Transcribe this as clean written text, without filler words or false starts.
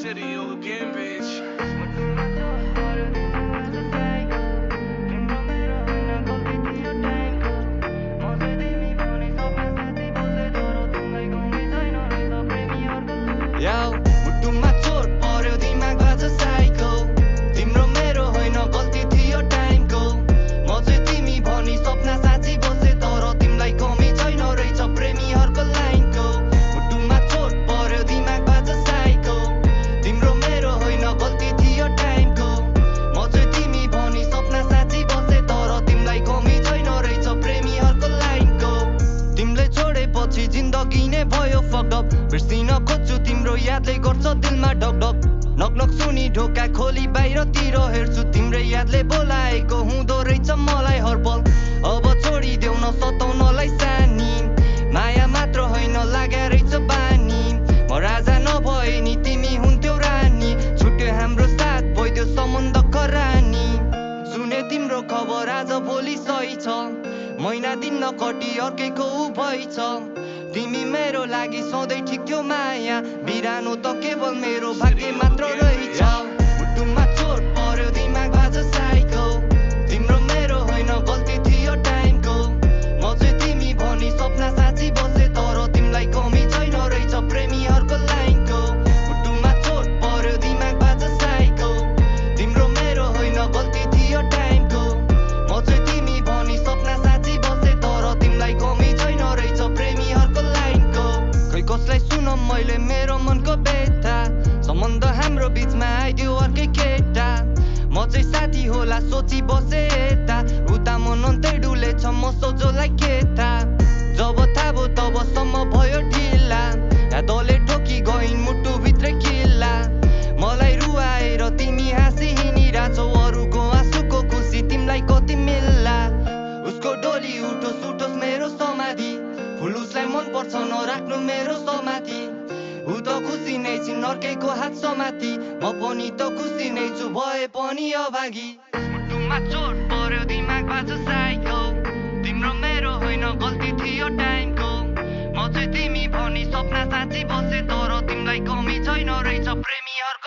City again, bitch. मुटुमा चोट पर्यो दिमाग बाज साइको तिम्रो मेरो होइन गल्ती थियो टाइमको म चाहिँ तिमी भनी सपना साँची बसे तर तिमीलाई कमी छैन रहेछ प्रेमीहरूको लाइनको मुटुमा चोट पर्यो दिमाग बाज साइको तिम्रो मेरो होइन गल्ती थियो टाइमको म चाहिँ तिमी भनी सपना साँची बसे तर तिमीलाई कमी छैन रहेछ प्रेमीहरूको लाइनको तिमीले छोडेपछि जिन्दगी नै भयो फकअप बिर्सिन खोज्छु तिम्रो यादले गर्छ दिलमा ढकढक नकनक सुनि ढोका खोली बाहिरतिर हेर्छु तिम्रै यादले बोलाएको हुँदो रहेछ मलाई हरपल अब छोडिदेऊ न सताउनलाई सानी माया मात्र होइन लाग्या रहेछ बानी म राजा नभए नि तिमी हुन्थ्यौ रानी छुट्यो हाम्रो साथ भइदियो सम्बन्ध करानी सुने तिम्रो खबर आज भोलि सही छ महिना दिन नकटी अर्कैको उ भइछ तिमी मेरो लागि सधैँ ठिक थियो माया बिरानो त केवल मेरो भाग्य मात्र रहेछ मुटुमा चोट पर्यो दिमाग बाज साइको तिम्रो मेरो होइन गल्ती थियो टाइमको म चाहिँ तिमी भनी सपना साँची बसे तर तिमीलाई कमी छैन रहेछ प्रेमीहरूको लाइनको मुटुमा चोट पर्यो दिमाग बाज साइको तिम्रो मेरो होइन गल्ती थियो टाइमको म चाहिँ तिमी भनी सपना साँची बसे तर तिमीलाई कमी छैन रहेछ प्रेमीहरूको लाइनको खै कसलाई सुन मैले मेरो मनको व्यथा सम्बन्ध हाम्रो बिचमा आइदियो अर्कै केटा म चाहिँ साथी होला सोची बसे यता उता मन अन्तै डुलेछ म सोझोलाई के थाहा जब थाहा भयो तबसम्म भयो ढिला यादले ठोकी गइन् मुटुभित्रै किल्ला मलाई रुवाएर तिमी हाँसी हिँडिरहेछौ अरूको आँसुको खुसी तिमीलाई कति मिल्ला उसको डोली उठोस् उठोस् मेरो समाधि फुल उसलाई मन पर्छ नराख्नु मेरो समाधि ऊ त खुसी नै छिन् अर्कैको हात समाति म पनि त खुसी नै छु भए पनि अभागी मुटुमा चोट पर्यो दिमाग बाज साइको तिम्रो मेरो होइन गल्ती थियो टाइमको म चाहिँ तिमी भनी सपना साँची बसे तर तिमीलाई कमी छैन रहेछ प्रेमीहरूको